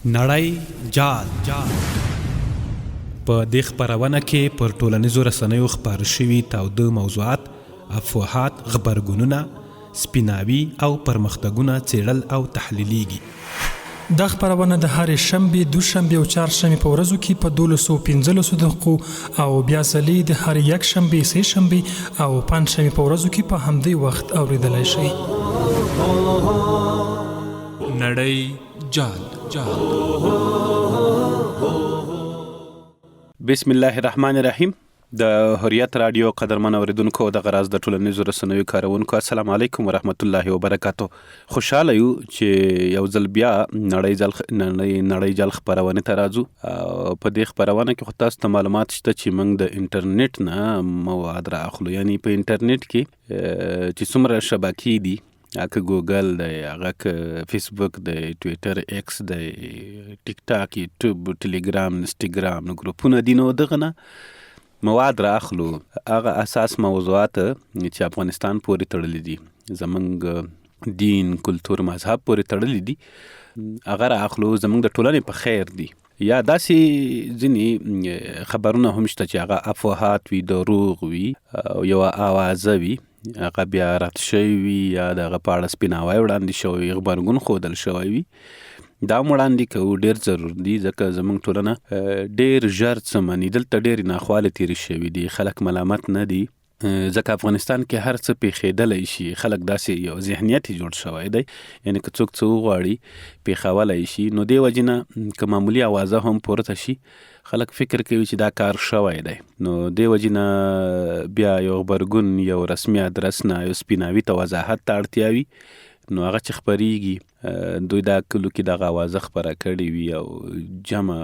نړۍ جال په دې خپرونه کې پر ټولنیزو رسنیو خپاره شوي تاوده موضوعات، افواهات، غبرګونونه، سپیناوي او پرمختګونه څېړل او تحلیلېږي. دا خپرونه د هرې شنبې، دوشنبې او چهارشنبې په ورځو کې په دولسو پنځلسو دقیقو او بیا ځلې د هرې یکشنبې، سې شنبې او پنجشنبې په ورځو کې په همدې وخت اورېدلای شئ. نړۍ جال. بسم الله الرحمن الرحیم د حریت رادیو قدرمن اوریدونکو او دغه راز د ټولنیزو رسنیو کاروونکو، السلام علیکم ورحمت الله وبرکاتو. خوشاله یو چې یو ځل بیا نړۍ جال نړۍ نړۍ جال خپرونې ته راځو. په دې خپرونه کې خو تاسو ته معلومات شته چې موږ د انټرنیټ نه مواد را اخلو، یعنی په انټرنیټ کې چې څومره شبکې دي، هغه ګوګل دی، هغه که فیسبوک دی، ټویټر ایکس دی، ټیک ټاک، یوټیوب، ټلیګرام، انسټاګرام، نو ګروپونه دي، نو دغه نه مواد را اخلو. هغه اساس موضوعات چې افغانستان پورې تړلي دي، زمونږ دین، کلتور، مذهب پورې تړلي دي، هغه را اخلو، زمونږ د ټولنې په خیر دي. یا داسې ځینې خبرونه هم شته چې هغه افواهات وي، دروغ وي او یوه اوازه وي، هغه بیا رد شوی وي یا د هغه په اړه سپیناوی وړاندې شوی وي، غبرګون ښودل شوی وي، دا هم وړاندې کوو. ډېر ضرور دي، ځکه زمونږ ټولنه ډېر ژر څه مني. دلته ډېرې ناخوالې تېرې شوې دي، خلک ملامت نه دي، ځکه افغانستان کې هر څه پېښېدلی شي. خلک داسې یو ذهنیت یې جوړ شوی دی، یعنی که څوک څه وغواړي پېښولی شي. نو دې وجې نه که معمولي اوازه هم پورته شي، خلک فکر کوي چې دا کار شوی دی. نو دې وجې نه بیا یو غبرګون، یو رسمي ادرس نه یو سپیناوي ته، وضاحت ته اړتیا وي. نو هغه چې خپرېږي، دوی دا کلو کې دغه اوازه خپره کړې وي او جمع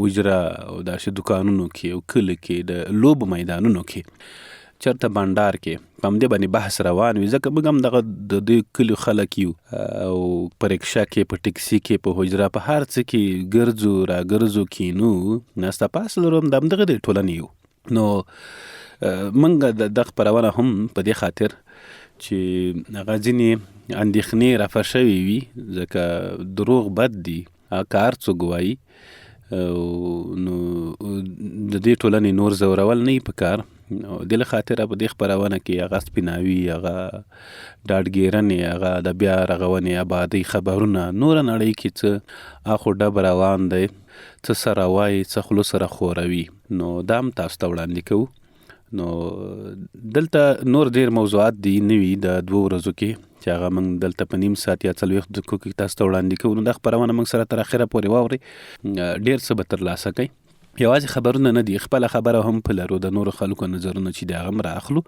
حجره او داسې دکانونو کې او کلو کې، د لوبو میدانونو کې، چرته بنډار کې په همدې باندې بحث روان وي، ځکه موږ هم دغه د دوی کلیو خلک یو او په رکشه کې، په ټکسي کې، په حجره، په هر څه کې ګرځو راګرځو، کینو، ناسته پاسته لرو، هم د همدغه د ټولنې یو. نو موږ د خپرونه هم په دې خاطر چې هغه ځینې اندېښنې رفع شوې وي، ځکه دروغ بد دي، که هر څوک وایي. نو د دې ټولنې نور ځورول نه په کار. نو دې له خاطره په دې خپرونه کې هغه سپیناوي، هغه ډاډګیرنې، هغه د بیا رغونې آبادۍ خبرونه، نوره نړۍ کې څه اخو ډب روان دی، څه سره وایي، څه خوله سره خوروي، نو دا هم تاسو ته وړاندې کوو. نو دلته نور ډیر موضوعات دي نوي د دوو ورځو کې چې هغه موږ دلته په نیم ساعت یا 40 دقیقو کې تاسو ته وړاندې کوو. نو دا خپرونه موږ سره تر اخره پورې واورئ، ډیر څه به ترلاسه کړئ. یوازې خبرونه نه دي، خپله خبره هم په لرو، د نورو خلکو نظرونه چې د هغه هم را اخلو.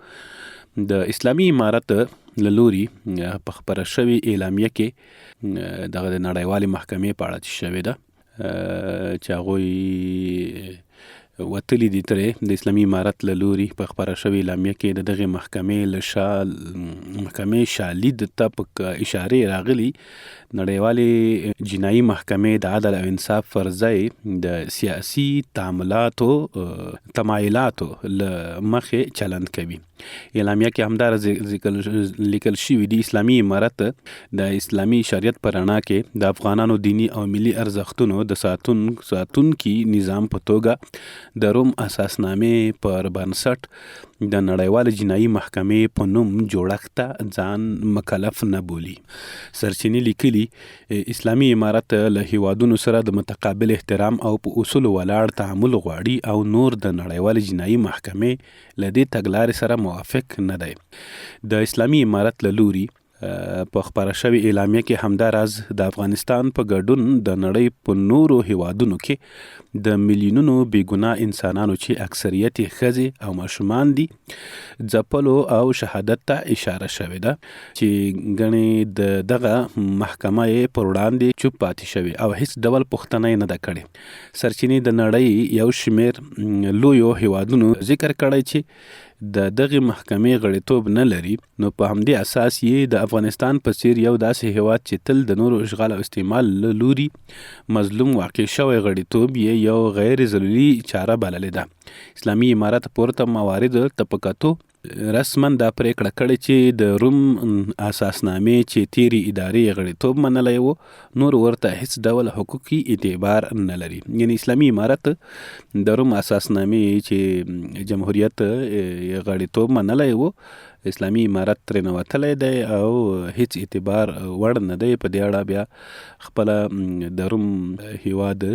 د اسلامي امارت له لوري په خپره شوې اعلامیه کې دغه د نړیوالې محکمې په اړه چې شوې ده، چې هغوی وتلي دي ترې، د اسلامي امارت له لوري په خپره شوې اعلامیه کې د دغې محکمې له محکمې شالید ته په اشارې راغلي، نړیوالې جنایي محکمې د عدل او انصاف پر ځای د سیاسي تمایلاتو له مخې چلند کوي. اعلامیه کې همداراز لیکل شوي دي، اسلامي امارت د اسلامي شریعت په رڼا کې د افغانانو دیني او ملي ارزښتونو د ساتونکي نظام په توګه د روم اساسنامې پر بنسټ د نړیوالې جنایي محکمې په نوم جوړښت ته ځان مکلف نه بولي. سرچینې لیکلي، اسلامي امارت له هیوادونو سره د متقابل احترام او په اصولو ولاړ تعامل غواړي او نور د نړیوالې جنایي محکمې له دې تګلارې سره موافق نه دی. د اسلامي امارت له لوري په خپره شوې اعلامیه کې همداراز د افغانستان په ګډون د نړۍ په نورو هیوادونو کې د میلیونونو بېګناه انسانانو چې اکثریت یې ښځې او ماشومان دي ځپلو او شهادت ته اشاره شوې ده، چې ګڼې د دغه محکمه یې پر وړاندې چوپ پاتې شوې او هیڅ ډول پوښتنه یې نه ده کړې. سرچینې د نړۍ یو شمېر لویو هیوادونو ذکر کړی چې د دغې محکمې غړیتوب نه لري، نو په همدې اساس یې د افغانستان په څیر یو داسې هیواد چې تل د نورو اشغال او استعمال له لوري مظلوم واقع شوی، غړیتوب یې یو غیر ضروري چاره بللې ده. اسلامي امارت پورته مواردو ته په کتو رسما دا پرېکړه کړې چې د روم اساسنامې چې تېرې ادارې یې غړیتوب منلی و، نور ورته هېڅ ډول حقوقي اعتبار نه لري. یعنې اسلامي امارت د روم اساسنامې چې جمهوریت یې غړیتوب منلی و، اسلامي امارت ترېنه وتلی دی او هېڅ اعتبار وړ نه دی. په دې اړه بیا خپله د روم هېواد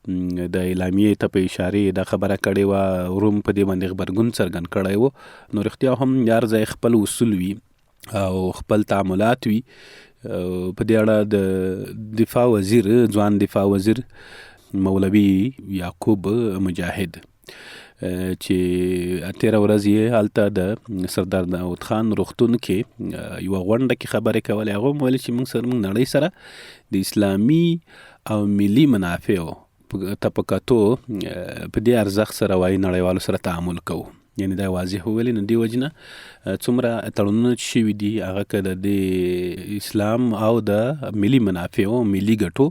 د اعلامیې ته په اشارې دا خبره کړې وه، روم په دې باندې غبرګون څرګند کړی و. نو رښتیا هم هر ځای خپل اصول وي او خپل تعاملات وي. په دې اړه د دفاع وزیر، ځوان دفاع وزیر مولوي یعقوب مجاهد چې تېره ورځ یې هلته د سردار داود خان روغتون کې یوه غونډه کې خبرې کولې، هغه هم ویل چې موږ سره، موږ نړۍ سره د اسلامي او ملي منافعو ته په کتو په دې ارزښت سره وایي نړیوالو سره تعامل کوو. یعنی دا واضح وویل. نو دې وجې نه څومره تړونونه چې شوي دي هغه که د دې اسلام او د ملي منافعو ملي ګټو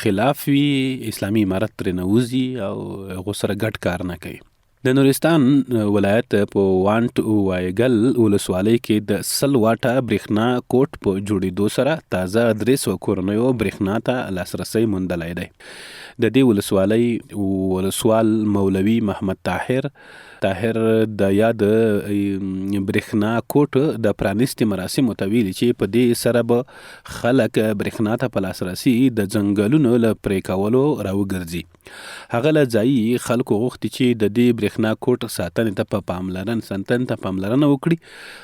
خلاف وي، اسلامي امارت ترې نه وځي او هغو سره ګډ کار نه کوي. د نورستان ولایت په وانټ وایګل ولسوالۍ کې د 100 واټه برېښنا کوټ په جوړېدو سره تازه 300 کورنیو برېښنا ته لاسرسی موندلی دی. د دې ولسوالۍ ولسوال مولوي محمد طاهر طاهر د یاد برېښنا کوټ د پرانیستې مراسمو ته ویلي چې په دې سره به خلک برېښنا ته په لاسرسي د ځنګلونو له پرې کولو راوګرځي. هغه له ځايي خلکو غوښتي چې د دې برېښنا کوټ ساتنې ته په پاملرنه ساتنې ته پاملرنه وکړي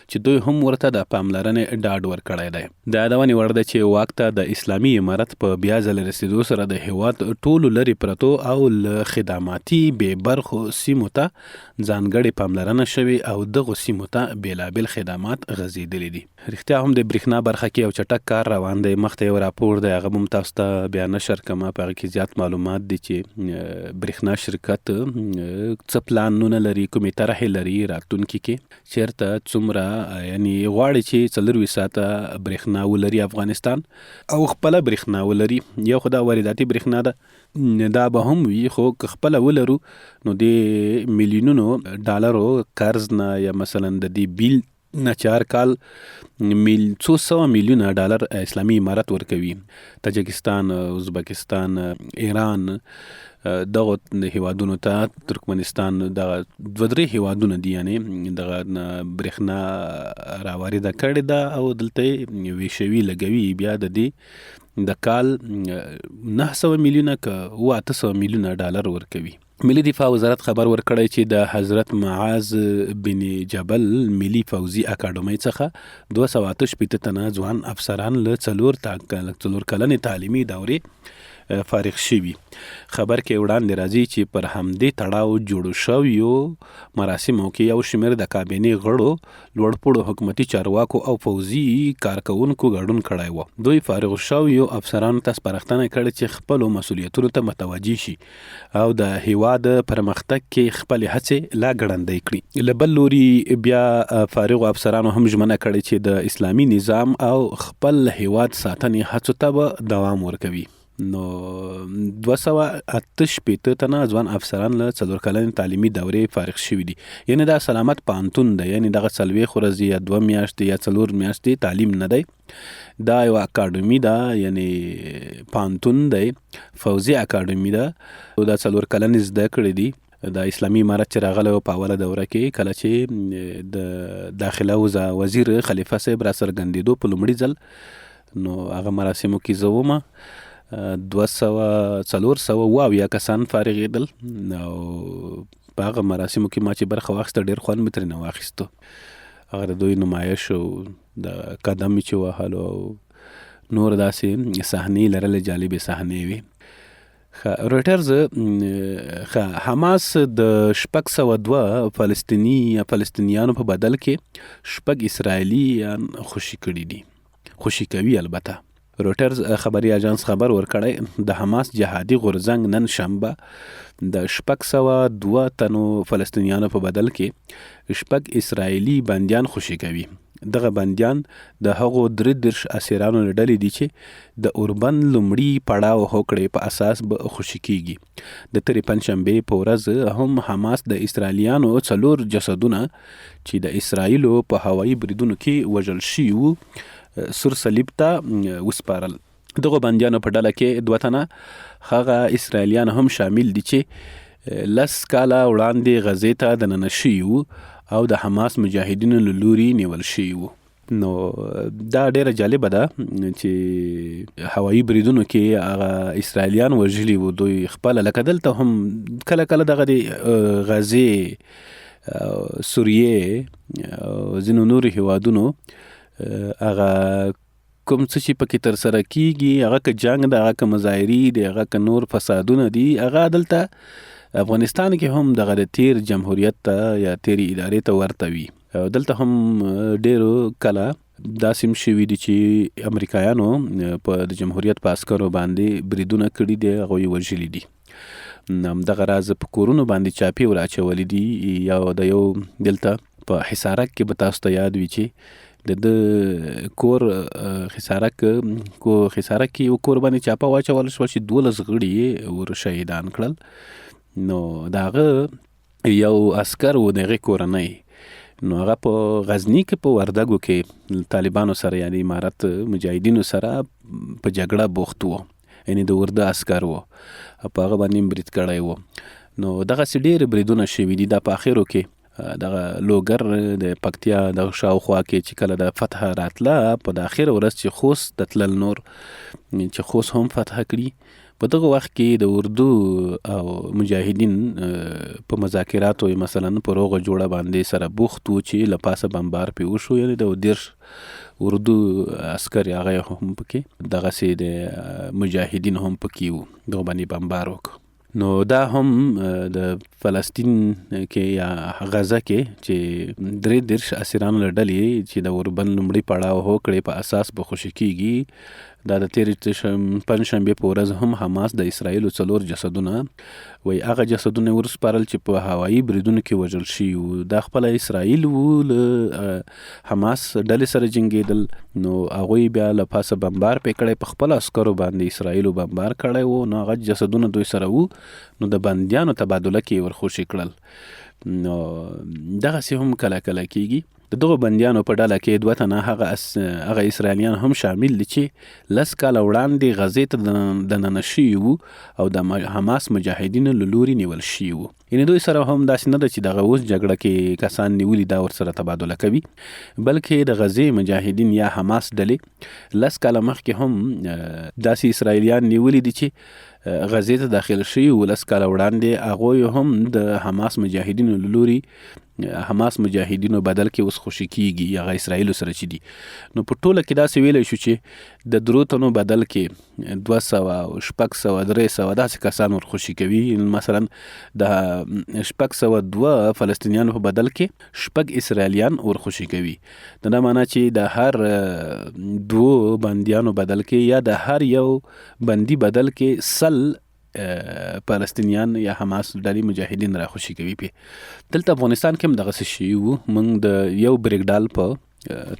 چې دوی هم ورته د پاملرنې ډاډ ورکړی دی. د یادونې وړ ده چې واک ته د اسلامي امارت په بیا ځل رسېدو سره د هېواد ټولو لرې پرتو او له خدماتي بې برخو سیمو ته ځانګړې پاملرنه شوې او دغو سیمو ته بېلابېل خدمات غځېدلي دي. رښتیا هم د برښنا برخه کې یو چټک کار روان دی. مخته یو راپور دی، هغه به هم تاسو ته بیا نشر کړم. په هغه کې زیات معلومات دي چې برښنا شرکت څه پلانونه لري، کومې طرحې لري، راتلونکي کې چیرته څومره، یعنی غواړي چې 24 ساعته برښنا ولري افغانستان او خپله برښنا ولري. یو خو دا وارداتي برښنا ده، دا به هم وي، خو که خپله ولرو نو د میلیونونو ډالرو قرض نه یا مثلا د دې بیل نه چې هر کال څو سوه میلیونه ډالر اسلامي امارت ورکوي تاجکستان، ازبکستان، ایران، دغو هیوادونو ته، ترکمنستان، دغه دوه درې هیوادونه دي، یعنی دغه برېښنا راوارده کړې ده او دلته یې ویشوي لګوي. بیا د دې د کال 900 میلیونه که 800 میلیونه ډالر ورکوي. ملي دفاع وزارت خبر ورکړی چې د حضرت معاذ بن جبل ملي فوځي اکاډمۍ څخه 268 تنه ځوان افسران له څلور کلنې تعلیمي دورې فارغ شوي. خبر کې وړاندې راځي چې پر همدې تړاو جوړو شویو مراسمو کې یو شمېر د کابینې غړو، لوړپوړو حکومتي چارواکو او پوځي کارکوونکو ګډون کړی و. دوی فارغ شویو افسرانو ته سپارښتنه کړې چې خپلو مسولیتونو ته متوجه شي او د هیواد پرمختګ کې خپلې هڅې لا ګړندۍ کړي. له بل لوري بیا فارغو افسرانو هم ژمنه کړې چې د اسلامي نظام او خپل هیواد ساتنې هڅو ته به دوام ورکوي. نو 268 تنه ځوان افسران له څلور کلنې تعلیمي دورې فارغ شوي دي. یعنی دا سلامت پوهنتون دی، یعنی دغه 40 ورځې یا 2 میاشتې یا 4 میاشتې تعلیم نه دی، دا یوه اکاډمي ده، یعنی پوهنتون دی، فوځي اکاډمي ده. دا 4 کلنې زده کړې دي. د اسلامي امارت چې راغلی و په اوله دوره کې، کله چې د داخله وزیر خلیفه صاحب را څرګندېدو په لومړي ځل، نو هغه مراسمو کې زه وم، 200 470 کسان فارغېدل او په هغه مراسمو کې ما چې برخه واخیسته ډېر خوند مې ترېنه واخیستو. هغه د دوی نمایش او د قدم مې چې وهلو او نور داسې صحنې لرلې، جالبې صحنې وې. ښه رویټرز، ښه حماس د 602 فلسطیني یا فلسطینیانو په بدل کې 6 اسرایلیان خوشي کړي دي، خوشي کوي. البته رویټرز خبري اژانس خبر ورکړی، د حماس جهادي غورځنګ نن شنبه د 602 تنو فلسطینیانو په بدل کې 6 اسرایلی بندیان خوشي کوي. دغه بندیان د هغو 33 اسیرانو له ډلې دي چې د اوربند لومړي پړاو هوکړې په اساس به خوشي کیږي. د تېرې پنجشنبې په ورځ هم حماس د اسرائیلیانو څلور جسدونه چې د اسرائیلو په هوایي بریدونو کې وژل شوي وو، سور صلیب ته وسپارل. دغو بندیانو په ډله کې دوه تنه هغه اسرائیلیان هم شامل دي چې لس کاله وړاندې غزې ته دننه شوي وو او د حماس مجاهدینو له لوري نیول شوي وو. نو دا ډیره جالبه ده چې هوایي بریدونو کې هغه اسرائیلیان وژلي وو دوی خپل، لکه دلته هم کله کله دغه د غزې، سوریې او ځینو نورو هیوادونو هغه کوم څه چې پکې تر سره کیږي، هغه که جنګ ده، هغه که مظاهري دی، هغه که نور فسادونه دي، هغه دلته افغانستان کې هم دغه د تیر جمهوریت ته یا تیرې ادارې ته ورته وي. دلته هم ډیرو کله داسې هم شوي دي چې امریکایانو په د جمهوریت په عسکرو باندې بریدونه کړي دي، هغوی وژلي دي. دغه راز په کورونو باندې چاپې ور اچولې دي. یا د یو دلته په حصارک کې به تاسو ته یاد وي چې د ده کور حصارک کو حصارک کې یو کور باندې چاپه واچول شوه چې 12 غړي یې ور شهیدان کړل. نو د هغه یو عسکر و د هغې کورنۍ، نو هغه په غزني کې په وردګو کې طالبانو سره یعنی امارت مجاهدینو سره په جګړه بوخت و، یعنی د ورده عسکر و، په هغه باندې هم برید کړی و. نو دغسې ډېر بریدونه شوي دي. دا په اخرو کې دغه لوګر د پکتیا دغه شاوخوا کې چې کله د فتح راتله په د اخره ورځ چې خوست ته تلل، نور چې خوست هم فتح کړي، په دغه وخت کې د اردو او مجاهدین په مذاکراتو مثلا په روغه جوړه باندې سره بوخت وو چې له پاسه بمبار پې وشو، یعنې د 30 اردو عسکر هغه هم پکې دغسې د مجاهدین هم پکې وو، دغه باندې بمبار وکړ. نو دا هم د فلسطین کې یا غزه کې چې 33 اسیرانو له ډلې چې د اوربند لومړي پړاو هوکړې په اساس به خوشې کیږي، دا د تېرې پنجشنبې په ورځ هم حماس د اسرائیلو څلور جسدونه وایي هغه جسدونه یې ورسپارل چې په هوایي بریدونو کې وژل شوي وو. دا خپله اسرائیل وو له حماس ډلې سره جنګېدل، نو هغوی بیا له پاسه بمبار پې کړی، په خپلو عسکرو باندې اسرائیلو بمبار کړی وو، نو هغه جسدونه دوی سره وو، نو د بندیانو تبادله کې یې ورخوشې کړل. نو دغسې هم کله کله کیږي. د دغو بندیانو په ډله کې دوه تنه هغه هغه اسرائیلیان هم شامل دي چې لس کاله وړاندې غزې ته دننه شوي وو او د حماس مجاهدینو له لوري نیول شوي وو. یعنې دوی سره هم داسې نه ده چې دغه اوس جګړه کې کسان نیولي دا ورسره تبادله کوي، بلکې د غزې مجاهدین یا حماس ډلې لس کاله مخکې هم داسې اسرائیلیان نیولي دي چې غزې ته داخل شوي وو. لس کاله وړاندې هغوی هم د حماس مجاهدینو له لوري حماس مجاهدینو بدل کې اوس خوشي کیږي هغه اسرائیل سره چې دي. نو په ټوله کې داسې ویلی شو چې د درو تنو بدل کې 200 او 600 300 داسې کسان ورخوشي کوي. مثلا د 602 فلسطینیانو په بدل کې شپږ اسرائیلیان ورخوشي کوي. دا دا معنا چې د هر دوو بندیانو بدل کې یا د هر یو بندي بدل کې 100 فلسطینیان یا حماس ډلې مجاهدین راخوشي کوي. پې دلته افغانستان کې هم دغسې شوي وو. موږ د یو بریګډال په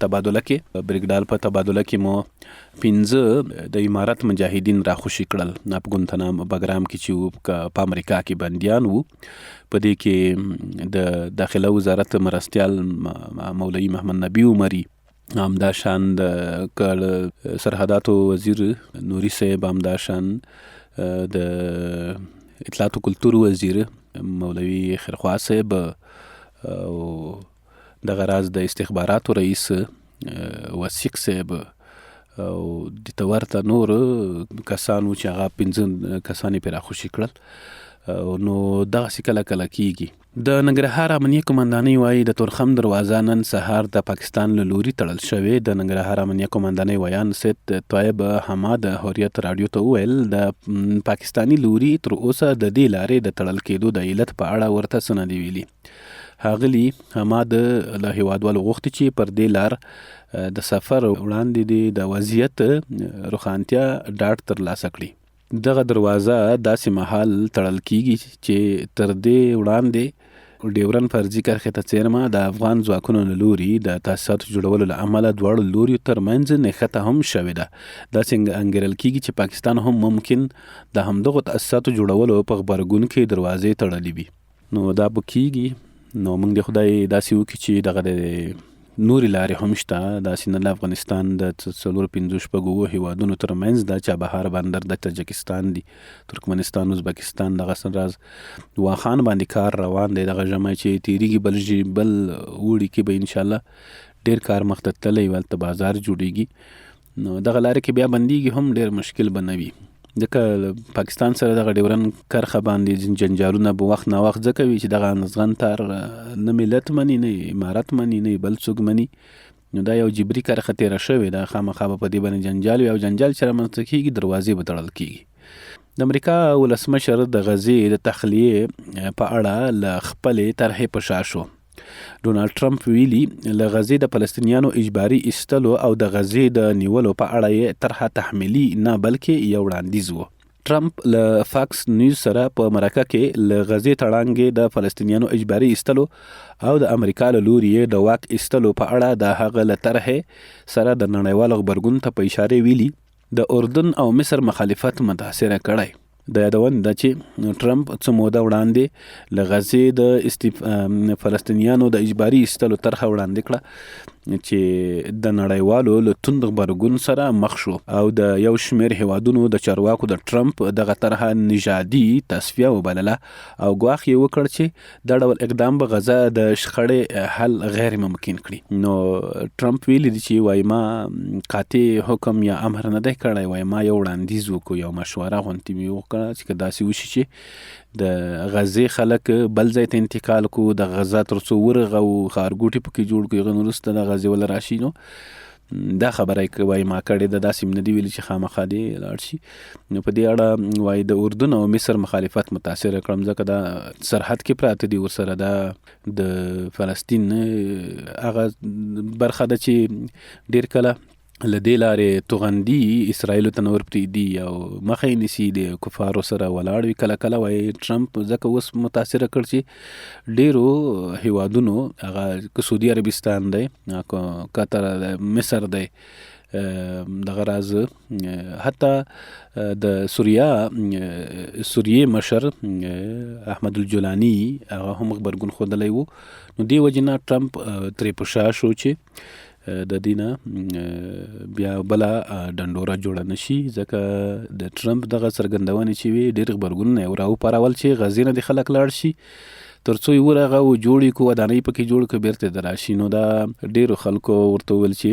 تبادله کې بریګډال په تبادله کې مو 5 د امارت مجاهدین راخوشي کړل په ګونتنام بګرام کې چې وو، په امریکا کې بندیان وو. په دې کې د داخله وزارت مرستیال مولوي محمد نبي عمري، همداشان د سرحداتو وزیر نوري صاحب، همداشان د اطلاعاتو کلتور وزیر مولوي خیرخواه صاحب او دغه راز د استخباراتو رئیس وثیق صاحب او دې ته ورته نور کسان وو چې هغه 5 کسان یې پرې راخوشي کړل. نو دغسې کله کله کیږي. د ننګرهار امنیه قومندانۍ وايي، د تورخم دروازه نن سهار د پاکستان له لوري تړل شوې. د ننګرهار امنیه قومندانۍ ویاند سید طیب حماد حریت راډیو ته وویل، د پاکستاني لوري تر اوسه د دې لارې د تړل کېدو د علت په اړه ورته څه نه دي ویلي. ښاغلي حماد له هېوادوالو غوښتي چې پر دې لار د سفر وړاندې دې د وضعیت روښانتیا ډاډ ترلاسه کړي. دغه دروازه داسې مهال تړل کیږي چې تر دې وړاندې ډیورن فرضي کرښې ته څېرمه د افغان ځواکونو له لوري د تاسیساتو جوړولو له امله دواړو لوریو ترمنځ نښته هم شوې ده. داسې انګېرل کېږي چې پاکستان هم ممکن د همدغو تاسیساتو جوړولو په غبرګون کې دروازې تړلې وي. نو دا به کېږي، نو موږ دې خدای داسې وکړي چې دغه د نورې لارې هم شته، داسې نه له افغانستان د څلور پنځو شپږو اوو هیوادونو ترمنځ دا چابهار بندر د تاجکستان دی، ترکمنستان، ازبکستان، دغه راز واخان باندې کار روان دی. دغه ژمی چې تیریږي بل ژي بل اوړي کې به ان شاء الله ډیر کار مخته تللی وي، هلته بازار جوړیږي. نو دغه لارې کې بیا بندیږي هم ډیر مشکل به نه وي، ځکه پاکستان سره دغه ډیورن کرښه باندې ځین جنجالونه به وخت نا وخت ځکه وي چې دغه انزغن تار نه ملت مني، نه امارت مني، نه بل څوک مني. نو دا یو جبري کرښه تیره شوې ده، خامخا به په دې باندې جنجال وي او جنجال چې رامنځته کیږي دروازې به تړل کیږي. د امریکا ولسمشر د غزې د تخلیې په اړه له خپلې طرحې په شا شو. ډونالډ ټرمپ ویلي، له غزې د فلسطینیانو اجباري ایستلو او د غزې د نیولو په اړه یې طرحه تحمیلي نه، بلکې یو وړاندیز و. ټرمپ له فاکس نیوز سره په مرکه کې له غزې تړانګې د فلسطینیانو اجباري ایستلو او د امریکا له لوري یې د واک ایستلو په اړه د هغه له طرحې سره د نړیوالو غبرګون ته په اشارې ویلي، د اردن او مصر مخالفت متاثره کړی. د یادونې ده چې ټرمپ څه موده وړاندې له غزې د فلسطینیانو د اجباري ایستلو طرحه وړاندې کړه چې د نړیوالو له توند غبرګون سره مخ شو او د یو شمېر هیوادونو د چارواکو د ټرمپ دغه طرحه نژادي تصفیه وبلله او ګواښ یې وکړ چې دا ډول اقدام به غزه د شخړې حل غیر ممکن کړي. نو ټرمپ ویلي دي چې وایي ما قاطع حکم یا امر نه دی کړی، وایي ما یو وړاندیز وکړو، یو مشوره غونډې مې وکړه چې که داسې وشي چې د غزې خلک بل ځای ته انتقال کو، د غزه تر څو ورغو ښارګوټي پکې جوړ کړو، هغه وروسته د غزې ول راشي. نو دا خبره یې وایي ما کړې ده، داسې مې نه دي ویلي چې خامخا دې لاړ شي. نو په دې اړه وایي د اردن او مصر مخالفت متاثر کړم، ځکه دا سرحد کې پراته دي ورسره، دا د فلسطین هغه برخه ده چې ډیر کله له دې لارې توغندي اسرائیل ته نور پرېږدي او مخه یې نیسي، د کفارو سره ولاړ وي کله کله. وایي ټرمپ ځکه اوس متاثر کړ چې ډیرو هیوادونو هغه که سعودي عربستان دی، که قطر دی، مصر دی، دغه راز حتی د سوریا سوریې مشر احمد الجولاني هغه هم غبرګون ښودلی وو. نو دې وجې نه ټرمپ ترې په شا شو چې د دې نه بیا بله ډنډوره جوړه نه شي، ځکه د ټرمپ دغه څرګندونې چې وې ډېر غبرګونونه یې راوپارول چې غزې نه دې خلک لاړ شي تر څو یې ورغوو، جوړ یې کړو، ودانۍ پکې جوړ کړو، بېرته دې راشي. نو دا ډېرو خلکو ورته وویل چې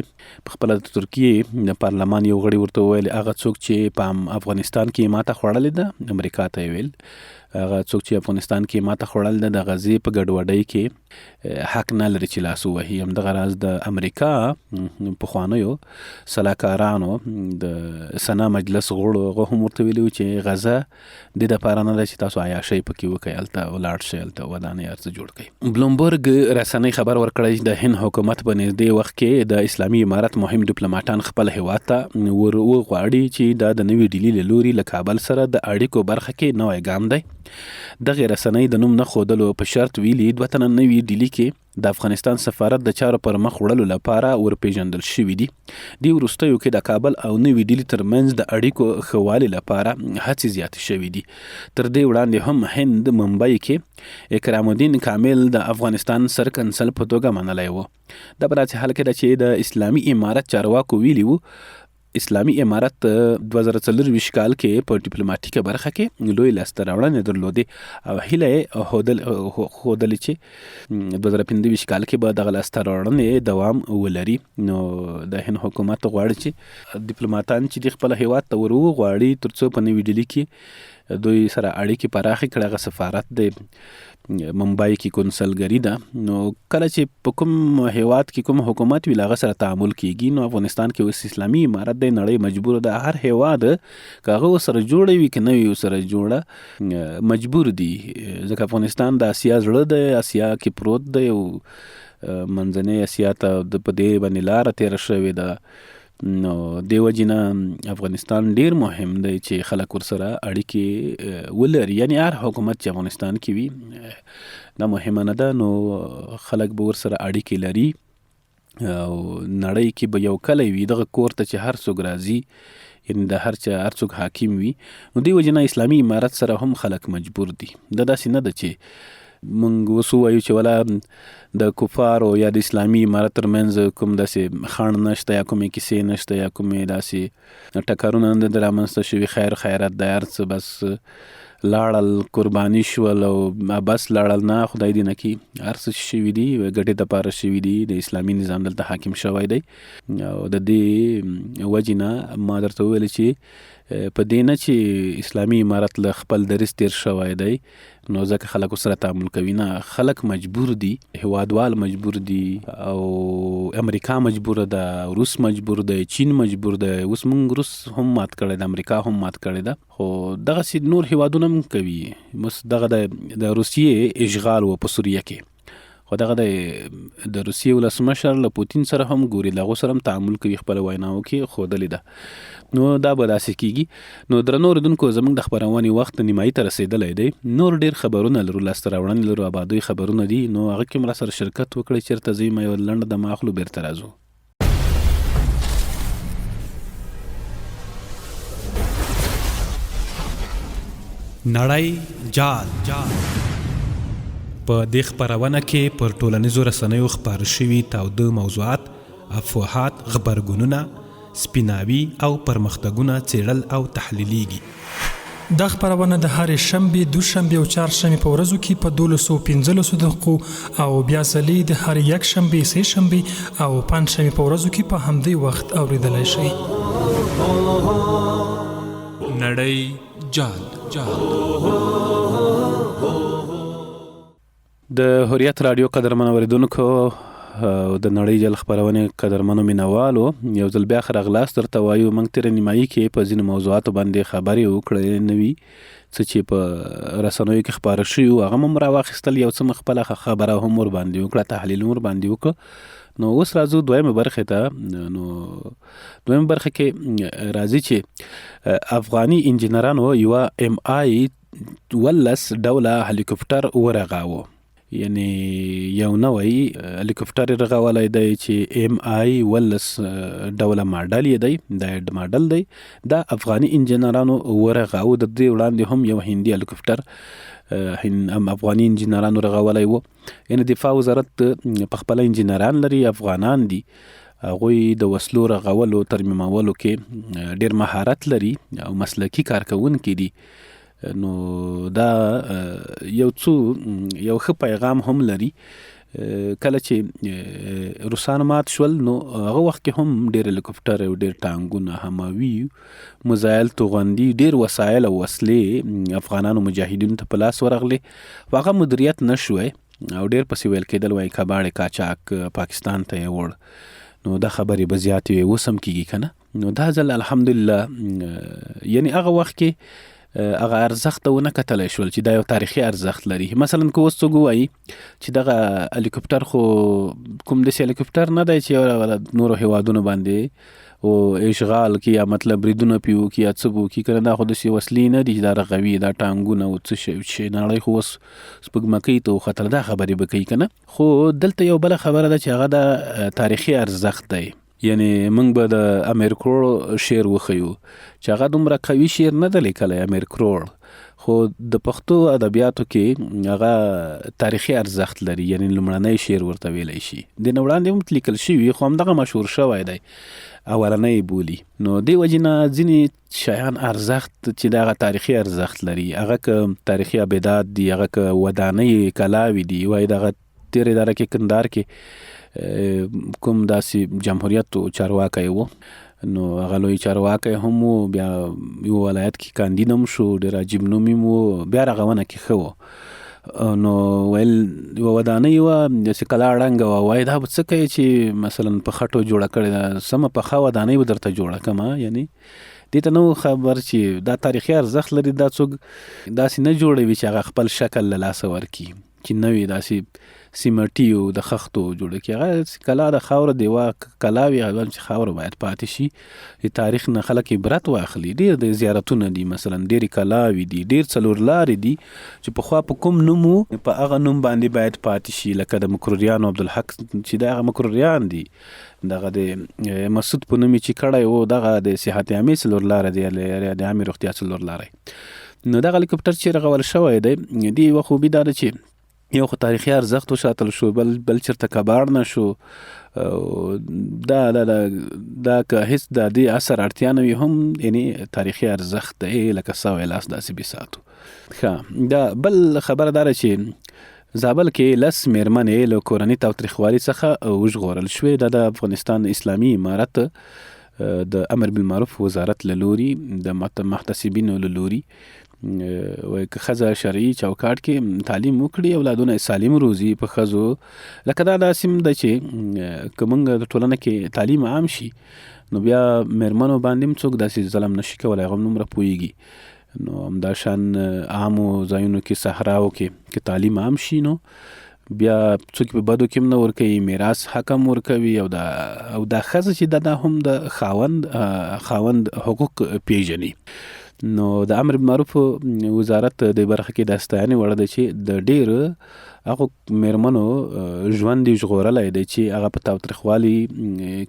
په خپله د ترکیې د پارلمان یو غړي ورته وویل هغه څوک چې په افغانستان کې ماته خوړلې ده، امریکا ته یې ویل هغه څوک چې افغانستان کې ماته خوړلې ده د غزې په ګډوډۍ کې حق نه لري چې لاس ووهي. همدغه راز د امریکا پخوانیو سلاکارانو د سنا مجلس غړو هغه هم ورته ویلي چې غزه د دې لپاره نه ده چې تاسو عیاشۍ پکې وکړئ، هلته ولاړ شئ، هلته ودانۍ هر څه جوړ کړئ. بلومبرګ رسنۍ خبر ورکړی چې د هند حکومت په نږدې وخت کې د اسلامي امارت مهم ډیپلوماټان خپل هیواد ته ور وغواړي چې دا د نوي ډیلي له لوري له کابل سره د اړیکو برخه کې نوی ګام دی. دغې رسنۍ د نوم نه ښودلو په شرط ویلي، دوه تنه نوي ډیلي کې د افغانستان سفارت د چارو پر مخ وړلو لپاره ورپېژندل شوي دي. دې وروستیو کې د کابل او نوي ډیلي ترمنځ د اړیکو ښه والي لپاره هڅې زیاتې شوې دي. تر دې وړاندې هم هند ممبۍ کې اکرام الدین کامل د افغانستان سر کنسل په توګه منلی و. دا په داسې حال کې ده چې د اسلامي امارت چارواکو ویلي وو، اسلامي امارت 2024 کال کې په ډیپلوماټیکه برخه کې لوی لاسته راوړنې درلودې او هیله یې ښودلې چې 2025 کال کې به دغه لاسته راوړنې دوام ولري. نو د هند حکومت غواړي چې ډیپلوماټان چې د خپل هیواد ته ور وغواړي ترڅو په نوي ډیلي کې دوی سره اړیکې پراخې کړي. هغه سفارت دی ممبای کې کونسلګري ده، نو کله چې په کوم هیواد کې کوم حکومت وي له هغه سره تعامل کیږي. نو افغانستان کې اوس اسلامي امارت دی، نړۍ مجبور ده، هر هیواد که هغه ورسره جوړه وي که نه وي ورسره جوړه، مجبور دي، ځکه افغانستان د اسیا زړه دی، اسیا کې پروت دی او منځنۍ اسیا ته د په دې باندې لاره تېره شوې ده. نو دې وجې نه افغانستان ډیر مهم دی چې خلک ورسره اړیکې ولري، یعنی هر حکومت چې افغانستان کې وي دا مهمه نه ده، نو خلک به ورسره اړیکې لري او نړۍ کې به یو کلی وي، دغه کور ته چې هر څوک راځي، یعنی د هر چا هر څوک حاکم وي. نو دې وجې نه اسلامي امارت سره هم خلک مجبور دي. دا داسې نه ده چې مونږ اوس ووایو چې ولا د کفارو یا د اسلامي امارت ترمنځ کوم داسې خنډ نشته یا کومې کیسې نشته یا کومې داسې ټکرونه نه دي رامنځته شوي، خیر خیرت دی، هر څه بس لاړل، قرباني شول او بس لاړل. نه، خدای دې نه کړي، هر څه چې شوي دي ګټې دپاره شوي دي. د اسلامي نظام دلته حاکم شوی دی او د دې وجې نه ما درته وویل چې په دې نه چې اسلامي امارت له خپل دریځ تېر شوی دی نو ځکه خلک ورسره تعامل کوي، نه، خلک مجبور دي، هیوادوال مجبور دي او امریکا مجبور ده، روس مجبور دی، چین مجبور دی. اوس مونږ روس هم مات کړی ده، امریکا هم مات کړی ده، خو دغسې نور هیوادونه هم کوي. اوس دغه د روسیې اشغال و په سوریه کې، خو دغه د روسیې ولسمشر له پوتین سره هم ګوري، له هغو سره هم تعامل کوي، خپله ویناو کې ښودلې ده. نو دا به داسې کیږي. نو درنو اورېدونکو، زموږ د خپرونې وخت نیمایي ته رسېدلی دی. نور ډېر خبرونه لرو، لاسته راوړنې لرو، ابادۍ خبرونه دي، نو هغه کې هم راسره شرکت وکړئ. چېرته ځئ مه، یوه لنډه دمه اخلو، بېرته راځو. نړۍ جال په دې خپرونه کې پر ټولنیزو رسنیو خپاره شوي تاوده موضوعات، افواهات، غبرګونونه، سپیناوي او پرمختګونه څېړل او تحلیلېږي. دا خپرونه د هرې شنبې، دوشنبې او چهارشنبې په ورځو کې په دولسو پنځلسو دقیقو او بیا ځلې د هرې یکشنبې، سې شنبې او پنجشنبې په ورځو کې په همدې وخت اورېدلی شئ. نړۍ جال. د حریت راډیو قدرمن اوریدونکو او د نړۍ جل خپرونې قدرمنو مینوالو، یو ځل بیا ښه راغلاست درته وایو. موږ تېره نیمایي کې په ځینو موضوعاتو باندې خبرې وکړې، نوي څه چې په رسنیو کې خپاره شوي وو هغه هم راواخیستل، یو څه مو خپله خبره هم ورباندې وکړه، تحلیل هم ورباندې وکړ. نو اوس راځو دویمې برخې ته. نو دویمه برخه کې راځي چې افغاني انجینرانو یوه ایم آی 18 ډوله هلیکوپټر ورغاوه، یعنی یو نوی هلیکوپټر یې رغولی دی چې ایم آی 18 ډوله ماډل یې دی، دا یې ماډل دی، دا افغاني انجینرانو ورغاوه. د دې وړاندې هم یو هندي هلیکوپټر هم افغاني انجینرانو رغولی و. یعنی دفاع وزارت په خپله انجینران لري، افغانان دي، هغوی د وسلو رغولو ترمیمولو کې ډېر مهارت لري او مسلکي کارکوونکي دي. نو دا یو څو یو ښه پیغام هم لري. کله چې روسان مات شول نو هغه وخت کې هم ډېر هلیکوپټر او ډېر ټانګونه، هماوي مزایل، توغندي، ډېر وسایل او وسلې افغانانو مجاهدینو ته په لاس ورغلې، خو هغه مدیریت نه شوی او ډېر پسې ویل کېدل وایي کباړې قاچاق پاکستان ته یې وړ. نو دا خبرې به زیاتې وې، اوس هم کېږي که نه. نو دا ځل الحمدلله یعنی هغه وخت کې هغه ارزښت ته ونه کتلی شول چې دا یو تاریخي ارزښت لري. مثلا که اوس څوک ووایي چې دغه هلیکوپټر خو کوم داسې هلیکوپټر نه دی چې یو نورو هیوادونو باندې او اشغال کې یا مطلب بریدونه پې وکړي یا څه به وکړي، که نه دا خو داسې وسلې نه دي چې دا رغوي، دا ټانګونه او څه شی چې نړۍ خو اوس سپوږمکۍ ته وختله، دا خبرې به کوي که نه. خو دلته یو بله خبره ده چې هغه د تاریخي ارزښت دی. یعنی موږ به د امیر کروړ شعر وښیو چې هغه دومره قوي شعر نه دی لیکلی امیر کروړ، خو د پښتو ادبیاتو کې هغه تاریخي ارزښت لري، یعنی لومړنی شعر ورته ویلی شي. دې نه وړاندې هم لیکل شوي خو همدغه مشهور شوی دی، اولنی بولي. نو دې وجې نه ځینې شیان ارزښت چې دغه تاریخي ارزښت لري، هغه که تاریخي ابدات دي، هغه که ودانۍ کلاوې دي، وایي دغه تېره اداره کې کندهار کې کوم داسې جمهوریت چارواکی و، نو هغه لوی چارواکی هم و، بیا یو ولایت کې کاندید هم شو، ډېر عجیب نوم یې و، بیا رغونه کې ښه و. نو ویل یوه ودانۍ وه داسې کلا ړنګه وه، وایي دا به څه کوې چې مثلا په خټو جوړه کړې ده، سمه پخه ودانۍ به درته جوړه کړم. یعنی دې ته نه و خبر چې دا تاریخي ارزښت لري، دا څوک داسې نه جوړوي چې هغه خپل شکل له لاسه ورکړي، چې نوې داسې سیمټي او د خښتو جوړه کړي. هغه کلا د خاور دیوا کلا وي، هغه چې خاور باید پاتې شي، د تاریخ نه خلک عبرت واخلي. ډیر د زیارتونه دي، مثلا ډېرې کلاوې دي، ډېر څلور لارې دي چې پخوا په کوم نوم وو په هغه نوم باندې باید پاتې شي، لکه د مکروریانو عبدالحق چې دا هغه مکروریان دي، دغه د مسعود په نوم چې کړی وو، دغه د صحت عامې څلور لارې دی، د عامې روغتیا څلور لارې. نو دغه هلیکوپټر چې رغول شوی دی، دې یوه خوبي دا ده چې یو خو تاریخي ارزښت وساتل شو، بل چېرته کباړ نه شو. دا دا دا دا که هیڅ د دې عصر اړتیا نه وي هم، یعنی تاریخي ارزښت دی، لکه سوی لاس داسې بې ساتو. ښه، دا بل خبره دا ده چې زابل کې 10 میرمنې له کورني تاوتریخوالي څخه وژغورل شوې. دا د افغانستان اسلامي امارت د امر بالمعروف وزارت له لوري، د محتسبینو له لوري، وایي که ښځه شرعي چوکاټ کې تعلیم وکړي، اولادونه یې سالم روزي. په ښځو لکه دا داسې هم ده چې که موږ د ټولنه کې تعلیم عام شي، نو بیا میرمنو باندې هم څوک داسې ظلم نشي کولی، هغه هم دومره پوهېږي. نو همداشان عامو ځایونو کې، صحراو کې که تعلیم عام شي، نو بیا څوک په بدو کې هم نه ورکوي، میراث حق هم ورکوي. او دا ښځه چې ده، دا هم د خاوند حقوق پیژني. نو د امر بالمعروف وزارت د برخه کې د ستاینې وړ دی چې د ډېر هغو میرمنو ژوند یې ژغورلی دی چې هغه په تاوتریخوالي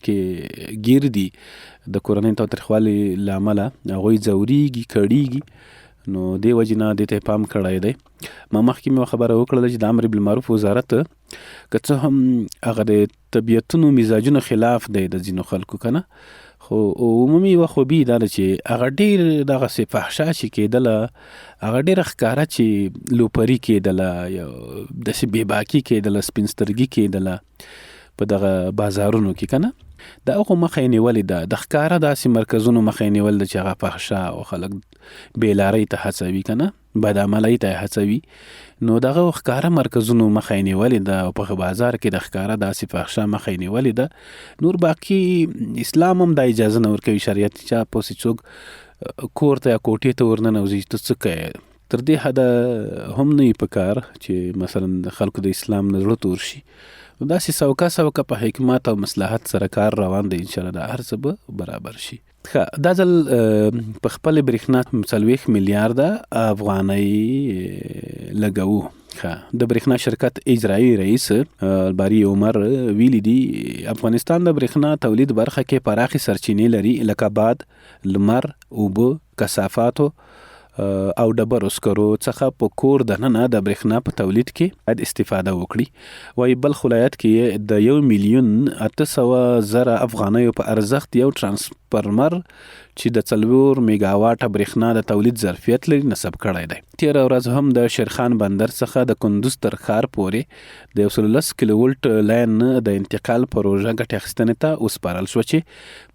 کې ګیر دي. د کورنۍ تاوتریخوالي له امله هغوی ځورېږي، کړېږي. نو دې وجې نه دې ته پام کړی دی. ما مخکې مې خبره وکړله چې د امر بالمعروف وزارت که څه هم هغه د طبیعتونو مزاجونو خلاف دی د ځینو خلکو که نه، خو عمومي یوه خوبي دا ده چې هغه ډېر دغسې فحشا چې کېدله، هغه ډېره ښکاره چې لوپري کېدله، یو داسې بېباکي کېدله، سپین سترګي کېدله په دغه بازارونو کې که نه، د هغو مخه یې نیولې ده. د ښکاره داسې مرکزونو مخه یې نیولې ده چې هغه فحشا او خلک بېلارۍ ته هڅوي که نه، بدعملۍ ته یې هڅوي. نو دغه ښکاره مرکزونو مخه یې نیولې ده او په بازار کې د ښکاره داسې فحشا مخه یې نیولې ده. نور باقي اسلام هم دا اجازه نه ورکوي، شریعت، چې چا پسې څوک کور ته یا کوټې ته ورننوځي چې ته څه کوې. تر دې حده هم نه وي په کار چې مثلا د خلکو د اسلام نه زړه تور شي. نو داسې سوکه سوکه په حکمت او مصلحت سره کار روان دی، انشاءالله دا هر څه به برابر شي. ښه، دا ځل په خپل برېښنا 40 میلیارده افغانۍ لګوو. ښه، د برېښنا شرکت اجرایی رئیس باری عمر ویلي دي، افغانستان د برېښنا تولید برخه کې پراخې سرچینې لري، لکه باد، لمر، اوبه، کثافاتو او ډبرو سکرو څخه په کور دننه د برېښنا په تولید کې باید استفاده وکړي. وایي بلخ ولایت کې یې د 1,800,000 افغانیو په ارزښت یو ترانسفرمر چې د 4 میګاواټه برېښنا د تولید ظرفیت لري، نصب کړی دی. تېره ورځ هم د شیرخان بندر څخه د کندوز تر ښار پورې د 110 کیلو ولټ لاین د انتقال پروژه ګټې اخیستنې ته وسپارل شوه چې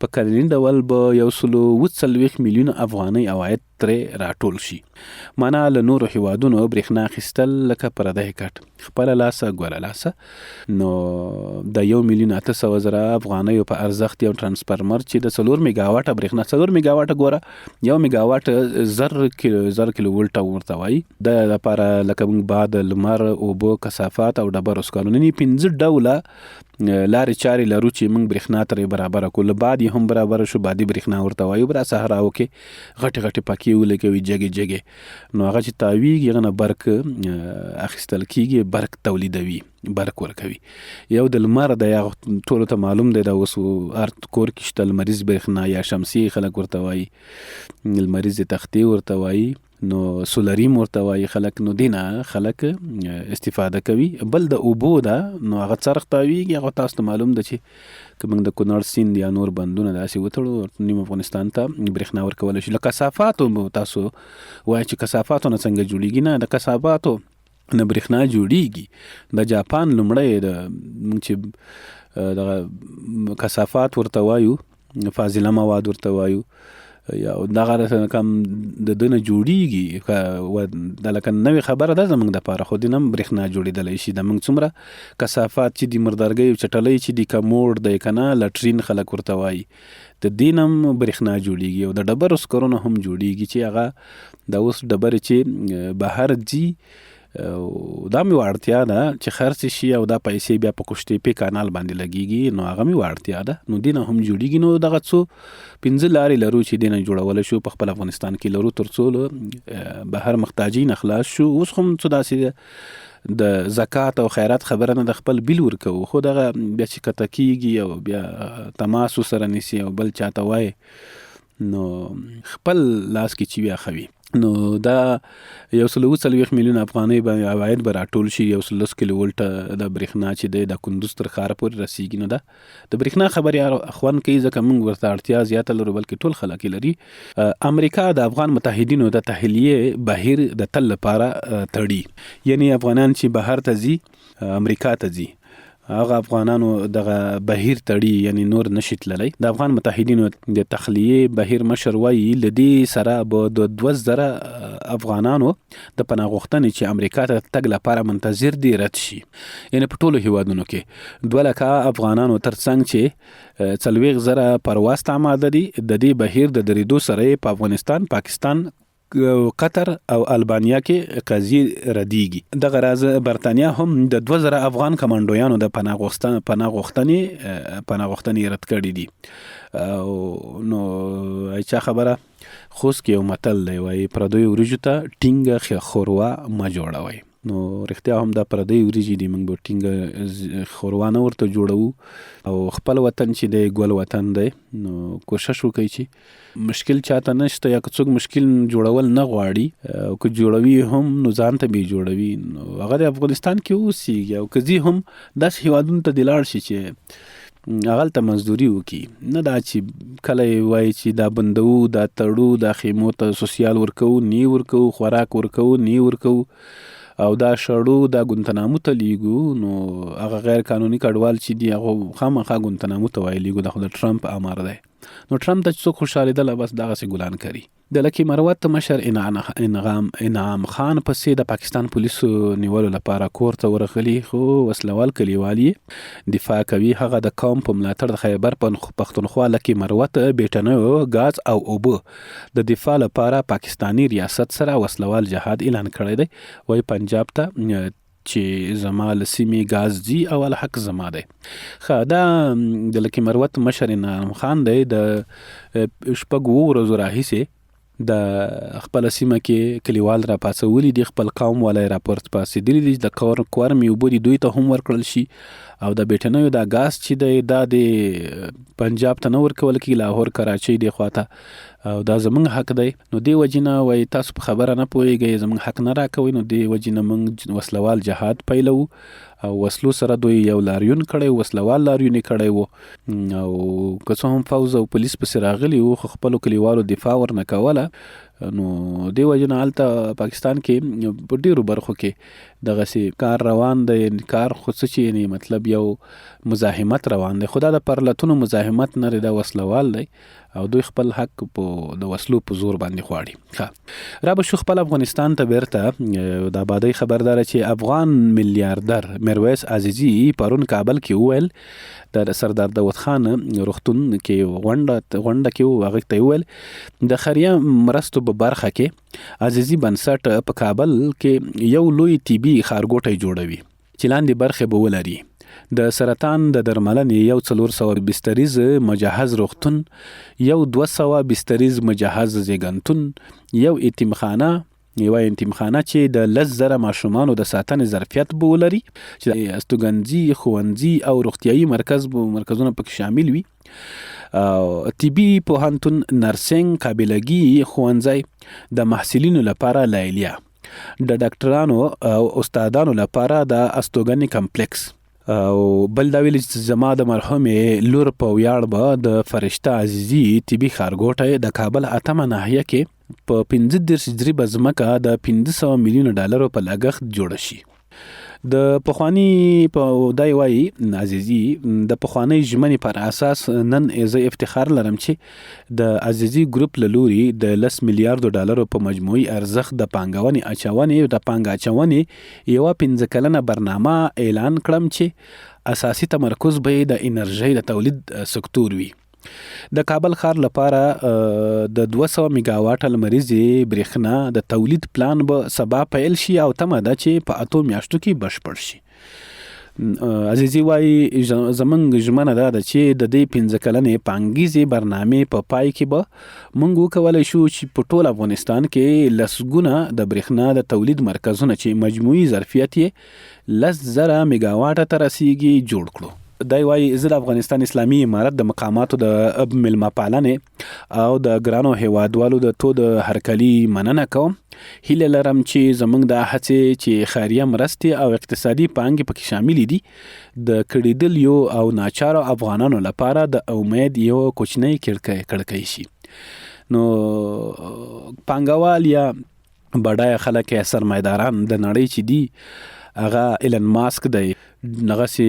په کلني ډول به 147 میلیونه افغانۍ عواید ترې راټول شي. معنا له نورو هیوادونو برېښنا اخیستل لکه پردی کټ، خپله لاسه ګوله لاسه. نو د 1,800,000 افغانیو په ارزښت یو ترانسفرمر چې د 4 میګاواټه برېښنا، 4 میګاواټه، ګوره، 1 میګاواټ 1000 کیلو ولټه ورته وایي، د لپاره لکه موږ باد، لمر، اوبه، کثافات او ډبرو سکرو، نن پنځه ډوله لارې چارې لرو چې موږ برېښنا ترې برابره کړو. له باد یې هم برابره شو، بادي برېښنا ورته وایو. بر صحراو کې غټې غټې پکې ولګوي، جګې جګې، نو هغه چې تاویږي، هغه نه برق اخیستل کیږي، برق تولیدوي، برق ورکوي. یو د لمر دی، هغه ټولو ته معلوم دی، دا اوس هر کور کې شته لمریز برېښنا یا شمسي خلک ورته وایي، لمریزې تختې ورته وایي، نو سولریم ورته وایي خلک، نو دینه خلک استفاده کوي. بل د اوبو ده، نو هغه څرخ تاویږي، هغه تاسو ته معلوم ده چې که موږ د کونړ سیند یا نور بندونه داسې وتړو، نیم افغانستان ته برېښنا ورکولی شو. له کثافاتو، تاسو وایي چې کثافاتو نه څنګه جوړیږي؟ نه، د کثافاتو نه برېښنا جوړیږي. د جاپان لومړی د موږ چې دغه کثافات ورته وایو، فاضله مواد ورته وایو، یا دغه رقم د دنه جوړیږي. دا لکه نوې خبره ده زمونږ دپاره، خو دینه هم برېښنا جوړېدلی شي. د موږ څومره کثافات چې دي، مردارګۍ او چټلۍ چې دي، کموړ دی که نه، لټرین خلک ورته وایي، د دې نه هم برېښنا جوړیږي. او د ډبرو سکرونو هم جوړیږي چې هغه د اوس ډبرې چې بهر ځي او دا مې اړتیا ده چې خرڅ شي او دا پیسې بیا په قوشتېپې کانال باندې لګیږي، نو هغه مې اړتیا ده، نو دینه هم جوړیږي. نو دغه څو پنځه لارې لرو چې دینه جوړول شو په خپل افغانستان کې لرو، تر څو له بهر محتاجۍ نه خلاص شو. اوس هم څه داسې د زکات او خیرات خبره نه د خپل بیل ورکوو، خو دغه بیا چې کته کیږي او بیا تماس سره نیسي او بل چاته وایي، نو خپل لاس کې چې بیا خوي. نو دا 147 میلیون افغانۍ به عواید به راټول شي. 110 کیلو ولټه د برېښنا چې دی د کندوز تر ښاره پورې رسیږي. نو دا د برېښنا خبرې خوند کوي، ځکه موږ ورته اړتیا زیاته لرو، بلکې ټول خلک یې لري. امریکا د افغان متحدینو د تحلیې بهیر د تل لپاره تړي، یعنی افغانان چې بهر ته ځي، امریکا ته ځي، هغه افغانانو دغه بهیر تړي، یعنی نور نشي تللی. د افغان متحدینو د تخلیې بهیر مشر وایي له دې سره به د 2000 افغانانو د پناه غوښتنې چې امریکا ته تګ لپاره منتظر دي رد شي. یعنی په ټولو هیوادونو کې 2 لکه افغانانو ترڅنګ چې 40,000 پرواز ته آماده دي، د دې بهیر د درېدو سره په افغانستان، پاکستان، قطر او البانیا کې قضیې ردیږي. دغه راز برتانیا هم د 2000 افغان کمانډویانو د پناه غوښتنې رد کړې دي. او نو چا خبره، خوست کې یو متل دی، وایي پردیو وریجو ته ټینګه خوروا مه جوړوئ. نو رښتیا هم دا پردۍ وریجې دي، موږ به ټینګه خوروا نه ورته جوړوو. او خپل وطن چې دی ګل وطن دی، نو کوشش وکړئ چې مشکل چاته نشته، یا که څوک مشکل جوړول نه غواړي او که جوړوي هم نو ځان ته به جوړوي، نو هغه د افغانستان کې اوسیږي. او که ځي هم داسې هیوادونو ته دې لاړ شي چې هغلته مزدوري وکړي، نه دا چې کله یې وایي چې دا بندوو، دا تړو، دا خیمو ته سوسیال ورکوو، نی ورکوو، خوراک ورکوو، نی ورکوو، او دا شړو، دا ګونتنامو ته لیږو. نو هغه غیر قانوني کډوال چې دي هغه خامخا ګونتنامو ته وایي لیږو. دا خو د ټرمپ امر دی. نو ټرمپ ته چې څوک خوشحالېدله بس دغسې ګلان کري. د لکي مروت مشر انعام خان پسې د پاکستان پولیسو نیولو لپاره کور ته ورغلي، خو وسلوال کلیوال یې دفاع کوي. هغه د قوم په ملاتړ د خیبر پښتونخوا لکي مروت بیټنیو ګاز او اوبه د دفاع لپاره پاکستاني ریاست سره وسلوال جهاد اعلان کړی دی. وایي پنجاب ته چې زما له سیمې ګاز ځي او الحق زما دی. ښه، دا د لکي مروت مشر انعام خان دی، د 6 ورځو راهیسې د خپله سیمه کې کلیوال راپاڅولي دي، خپل قوم والا یې راپاڅېدلي دي، د کورمې اوبه دي دوی ته هم ورکړل شي. او د بیټنیو دا ګاز چې دی دا د پنجاب ته نه ورکول کېږي، لاهور کراچۍ دې خواته، او دا زمونږ حق دی. نو دې وجې نه وایي تاسو په خبره نه پوهېږئ، زمونږ حق نه راکوئ، نو دې وجې نه مونږ وسلوال جهاد پیلوو. او وسلو سره دوی یو لاریون کړی و، وسلوال لاریون یې کړی و. او که څه هم فوځ او پولیس پسې راغلي وو، خو خپلو کلیوالو دفاع ورنه کوله. نو دې وجې نه هلته پاکستان کې په ډېرو برخو کې دغسې کار روان دی. کار خو څه چې یعنې مطلب یو مزاحمت روان دی، خو دا د پرلتونو مزاحمت نه دی، دا وسلوال دی او دوی خپل حق په د وسلو په زور باندې غواړي. ښه، را به شو خپل افغانستان ته بیرته. د آبادۍ خبرداره چې افغان میلیاردر میرویس عزیزي پرون کابل کې وویل، د سردار داود خان روغتون کې غونډه کې و، هغه ته وویل د خیریه مرستو په برخه کې عزیزي بنسټ په کابل کې یو لوی طبي ښارګوټی جوړوي چې لاندې برخې به ولري: د سرطان د درملنې یو 400 بستریز مجهز روغتون، یو 200 بستریز مجهز زیږنتون، یو یتیمخانه، یوه یتیمخانه چې د 10,000 ماشومانو د ساتنې ظرفیت به ولري، چې استوګنځي، ښوونځي او روغتیایي مرکزونه پکې شامل وي، او طبي پوهنتون، نرسنګ، قابلګي ښوونځی، د محصلینو لپاره لیلیه، د ډاکټرانو او استادانو لپاره د استوګنې کمپلیکس. او بل دا ویل چې زما د مرحومې لور په ویاړ به د فرشته عزیزي طبي ښارګوټی د کابل اتمه ناحیه کې په 35 جریبه ځمکه د 500 میلیونه ډالرو په لګښت جوړه شي. د پخوانی په دای وایي عزیزي د پخوانۍ ژمنې پر اساس نن زه افتخار لرم چې د عزیزي ګروپ له لوري د 10 میلیاردو ډالرو په مجموعي ارزښت د پانګونې اچونې د پانګه اچونې یوه 5 کلنه برنامه اعلان کړم چې اساسي تمرکز به یې د انرژۍ د تولید سکتور وي. د کابل ښار لپاره د 200 میګاواټه لمریزې برېښنا د تولید پلان به سبا پیل شي او تمه ده چې په 8 میاشتو کې بشپړ شي. عزیزي وايي، زمونږ ژمنه دا ده چې د دې 5 کلنې پانګیزې برنامې په پای کې به مونږ وکولای شو چې په ټول افغانستان کې لسګونه د برېښنا د تولید مرکزونه چې مجموعي ظرفیت یې 10,000 میګاواټه ته رسیږي جوړ کړو. دی وايي، زه د افغانستان اسلامي امارت د مقاماتو د مېلمه پالنې او د ګرانو هېوادوالو د تود هرکلي مننه کوم. هیله لرم چې زموږ دا هڅې چې خیریه مرستې او اقتصادي پانګې پکې شاملې دي، د کړېدلیو او ناچارو افغانانو لپاره د امید یوه کوچنۍ کړکۍ شي. نو پانګوال یا بډایه خلک یا سرمایداران د نړۍ چې دي، هغه ایلن ماسک دی، دغسې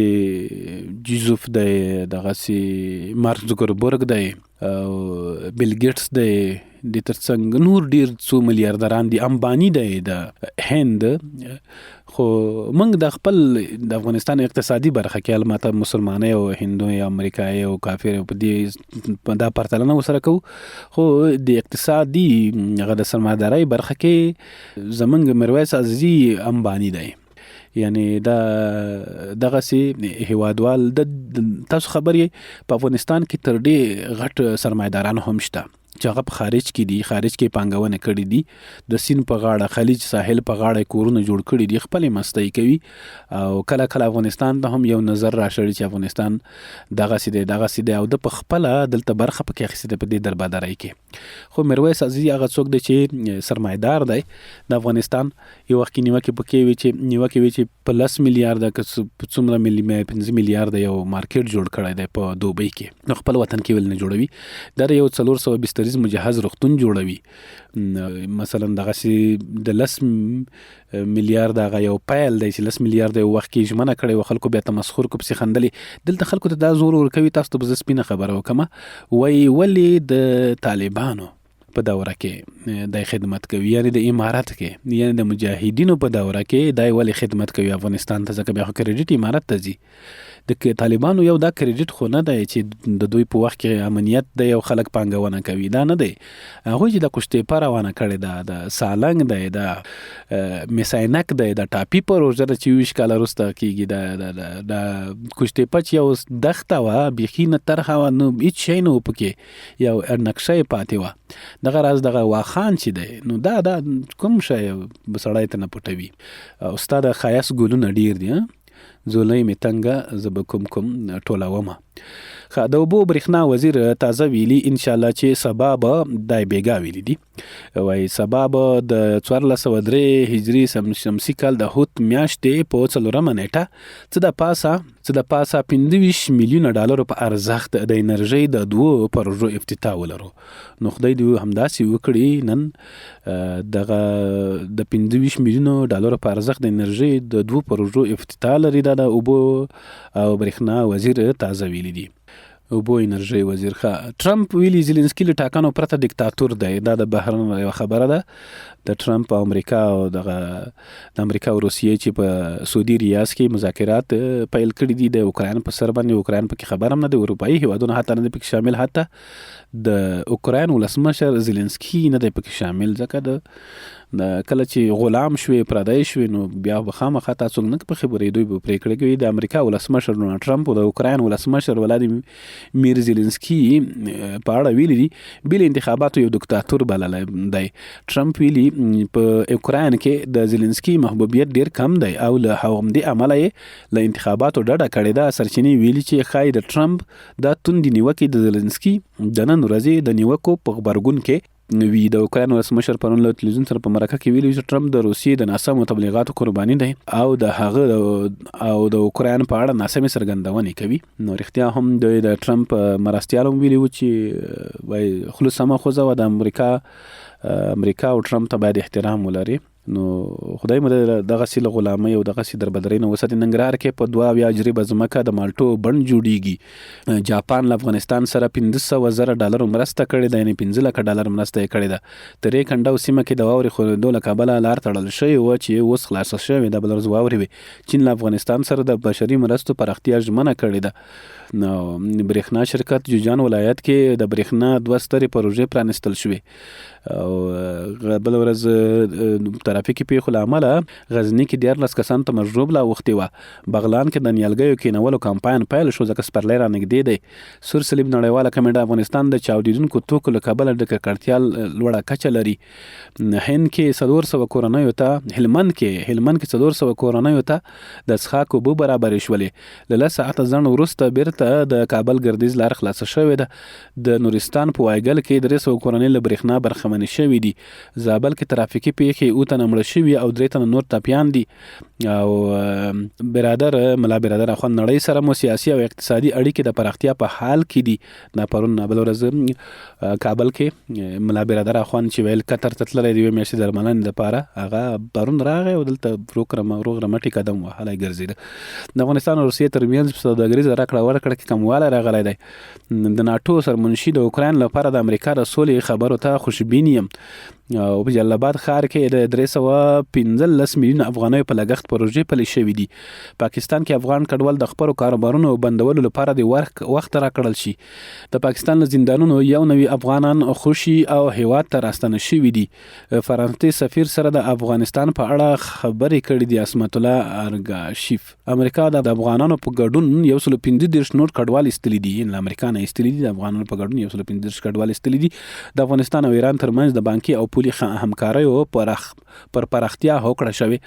جیزوف دی، دغسې مارک زوکربرګ دی او بیل ګیټس دی، د ترڅنګ نور ډیر څو میلیاردران دي، امبانی دی د هند. خو موږ د خپل د افغانستان اقتصادي برخه کې البته مسلمانۍ او هندو یا امریکایي او کافر په دې دا پرتلنه وسره کوو، خو د اقتصادي هغه د سرمایدارۍ برخه کې زمونږ میرویس عزیزي امبانی دی. یعنی دا دغسې هیوادوال د تاسو خبر یې په افغانستان کې تر ډېر غټ سرمایداران هم شته چې هغه په خارج کې دي، خارج کې پانګونه کړې دي، د سین په غاړه، خلیج ساحل په غاړه کورونه جوړ کړي دي، خپلې مستۍ کوي او کله کله افغانستان ته هم یو نظر راشړي چې افغانستان دغسې دی دغسې دی، او ده په خپله دلته برخه پکې اخیستې ده په دې دربدرۍ کې. خو میرویس عزیزي هغه څوک دی چې سرمایدار دی د افغانستان. یو وخت کې نیوکې پکې وي چې نیوکې وي چې په 10 میلیارده که څومره 5 میلیارده یو مارکیټ جوړ کړی دی په دوبۍ کې، نو خپل وطن کې ولې نه جوړوي؟ دا یو 400 بستریز مجهز روغتون جوړوي مثلا، دغسې د 10 میلیارده هغه یو پیل دی چې 10 میلیارده یو وخت کې ژمنه کړې وه، خلکو بیا تمسخر کو پسې خندلې. دلته خلکو ته دا زور ورکوي، تاسو ته به زه سپینه خبره وکړم، وایي ولې د طالبانو په دوره کې دی خدمت کوي، یعنی د امارت کې، یعنی د مجاهدینو په دوره کې دی ولې خدمت کوي افغانستان ته؟ ځکه بیا خو کریډیټ امارت ته ځي. د طالبانو یو دا کریډیټ خو نه دی چې د دوی په وخت کې امنیت دی او خلک پانګونه کوي، دا نه دی. هغوی چې د قوشتېپه روانه کړې ده، د سالنګ دی، د میساینک دی، د ټاپي پروژه ده چې 21 کاله وروسته کېږي، د قوشتېپه چې یو دښته وه، بیخي نه طرحه وه، نو هېڅ شی نه و پکې، یو نقشه یې پاتې وه. دغه راز دغه واخان چې دی، نو دا کوم شی سړی ته نه پټوي. او ستا د ښایست ګلونه ډېر دي، ځولۍ مې تنګه، زه به کوم کوم ټولومه. ښه، د اوبو برېښنا وزیر تازه ویلي انشاءالله چې سبا به دای بیګا ویلي دي، وایي سبا به د 1403 هجري شمسي کال د حوت میاشتې په 4مه نیټه څه د پاسه 25 میلیونه ډالرو په ارزښت د انرژۍ د دوو پروژو افتتاح ولرو. نو خدای دې همداسې وکړي، نن دغه د 25 میلیونو ډالرو په ارزښت د انرژۍ د دوو پروژو افتتاح لري. دا د اوبو او برېښنا وزیر تازه ویلي دي، اوبو انرژۍ وزیر. ښه، ټرمپ ویلي زیلنسکي له ټاکنو پرته دیکتاتور دی. دا د بهرنۍ یوه خبره ده د ټرمپ او امریکا او دغه د امریکا او روسیې چې په سعودي ریاض کې مذاکرات پیل کړي دي د اوکراین په سر باندې. اوکراین پکې خبر هم نه دی، اروپایي هیوادونه حتی نه دی پکې شامل، حتی د اوکراین ولسمشر زیلنسکي نه دی پکې شامل، ځکه د کله چې غلام شوې، پردی شوې، نو بیا به خامخا تا څوک نه په خبرې، دوی به پرېکړه کوي. د امریکا ولسمشر ډونالډ ټرمپ او د اوکراین ولسمشر ولادیمیر زیلنسکي په اړه ویلي دي بې له انتخاباتو یو دیکتاتور بللی دی. ټرمپ ویلي په اوکراین کې د زیلنسکي محبوبیت ډیر کم دی او له همدې امله یې له انتخاباتو ډډه کړې ده. سرچینې ویلي چې ښایي د ټرمپ دا توندې نیوکې د زیلنسکي د نن ورځې د نیوکو په غبرګون کې وي. د اوکراین ولسمشر پرون له تلویزیون سره په مرکه کې ویلي چې ټرمپ د روسیې د ناسمو تبلیغاتو قرباني دی او د هغه او د اوکراین په اړه ناسمې څرګندونې کوي. نو رښتیا هم د ټرمپ مرستیال هم ویلي و چې وایي خوله سمه خوځوه، د امریکا او ټرمپ ته باید احترام ولري. نو خدای مو دغسې له غلامۍ او دغسې دربدرۍ نه وساتي. ننګرهار کې په 72 جریبه ځمکه د مالټو بڼ جوړیږي. جاپان له افغانستان سره 500 زره ډالرو مرسته کړې ده، یعنې 5 لکه ډالر مرسته یې کړې ده. ترې کنډو سیمه کې د واورې ښویېدو له کبله لار تړل شوې وه چې اوس خلاصه شوې ده. بله ورځ واورې وې. چین له افغانستان سره د بشري مرستو پراختیا ژمنه کړې ده. نو برېښنا شرکت جوزجان ولایت کې د برېښنا دوه سترې پروژې پرانیستل شوې. او بله ورځ ترافیکي پیښو له امله غزني کې 13 کسانو ته مرګ ژوبله اوښتې وه. بغلان کې د نیالګیو کینولو کمپاین پیل شو ځکه سپرلی رانږدې دی. سور صلیب نړیواله کمیټه افغانستان د چاودیدونکو توکو له کبله د ککړتیا لوړه کچه لري. هند کې 400 کورنیو ته هلمند کې هلمند کې 400 کورنیو ته د څښاک اوبه برابرې شولې. له لس ساعته ځنډ وروسته بیرته د کابل ګردیز لار خلاصه شوې ده. د نورستان په وایګل کې 300 کورنۍ له برېښنا برخمنې شوې دي. زابل کې ترافیکي پیښې اوه تنه مړه شوي او درې تنه نور ټپیان دي. او برادر ملا برادر اخوند نړۍ سره مو سیاسي او اقتصادي اړیکې د پراختیا په حال کې دي. دا پرون بله ورځ کابل کې ملا برادر اخوند چې ویل قطر ته تللی د یوې میاشتې درملنې لپاره، هغه پرون راغی او دلته روغ رمټي قدم وهلی ګرځېده. د افغانستان او روسیې ترمنځ په سوداګریزه راکړه ورکړه کې کموالی راغلی دی. د ناټو سرمنشي د اوکراین لپاره د امریکا د سولې خبرو ته خوشبین یم. او په جلال آباد ښار کې د 315 میلیون افغانیو په لګښت پروژې پلي شوې دي. پاکستان کې افغان کډوال د خپلو کاروبارونو بندولو لپاره د وخت راکړل شي. د پاکستان له زندانونو 91 افغانان خوشي او هیواد ته راستانه شوي دي. فرانسې سفیر سره د افغانستان په اړه خبرې کړې دي. عصمت الله ارګاشیف. امریکا د افغانانو په ګډون 135 نور کډوال ایستلي دي. له امریکا نه ایستلي دي. د افغانانو په ګډون 135 کډوال ایستلي دي. د افغانستان او ایران ترمنځ د بانکي او پولي همکاریو پر پراختیا هوکړه شوې.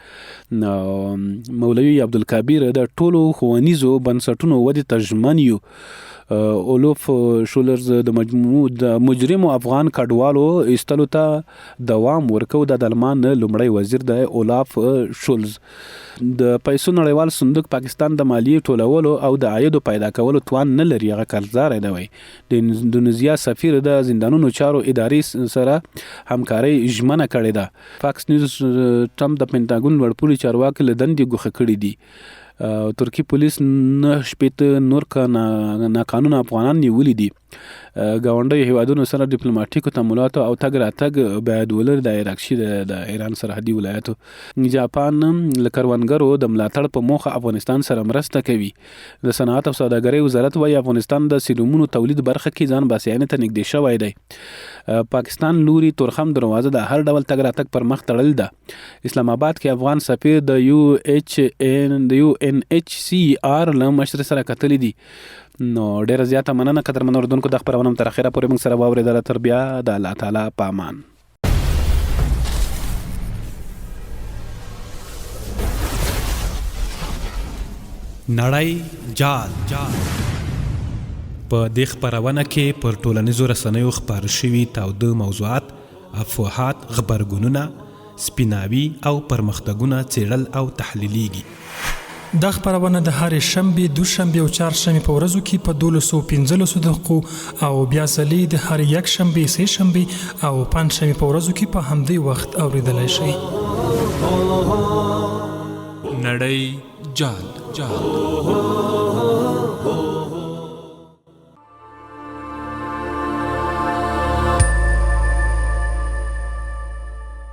مولوي عبدالکبیر د ټولو ښوونیزو بنسټونو ودې ته ژمن یو. اولوف شولرز د مجموع د مجرمو افغان کډوالو ایستلو ته دوام ورکو. د المان لومړی وزیر دی اولاف شولز. د پیسو نړیوال صندوق پاکستان د مالیې ټولولو او د عایدو پیدا کولو توان نه لري، هغه قرضدار دی وایي. د اندونیزیا سفیر د زندانونو چارو ادارې سره همکارۍ ژمنه کړې ده. فاکس نیوز ټرمپ د پنټاګون لوړپوړي چارواکي له دندې ګوښه کړي دي. ترکي پولیس 69 نور ناقانونه افغانان نیولي دي. ګاونډیو هیوادونو سره ډیپلوماټیکو تعاملاتو او تګ راتګ باید ولري. د عراقچي د ایران سرحدي ولایتو. جاپان له کروندګرو د ملاتړ په موخه افغانستان سره مرسته کوي. د صنعت او سوداګرۍ وزارت وایي افغانستان د سیرومونو تولید برخه کې ځان بسیاینې ته نږدې شوی دی. پاکستان لوري تورخم دروازه د هر ډول تګ راتګ پر مخ تړل ده. اسلام آباد کې افغان سفیر د یو ایچ ان د یو ان ایچ سی آر له مشر سره کتلي دي. نو ډیره زیاته مننه قدرمن اوریدونکو، د خپرونه تر اخره پورې موږ سره واورېدله. تر بیا د الله تعالی په امان. نړۍ جال په دې خپرونه کې پر ټولنیزو رسنیو خپاره شوي تاوده موضوعات، افواهات، غبرګونونه، سپیناوي او پرمختګونه څېړل او تحلیلېږي. دا خپرونه د هرې شنبې، دوشنبې او چهارشنبې په ورځو کې په دولسو پنځلسو دقیقو او بیا ځلې د هرې یکشنبې، سې شنبې او پنجشنبې په ورځو کې په همدې وخت اورېدلی شئ. نړۍ جال.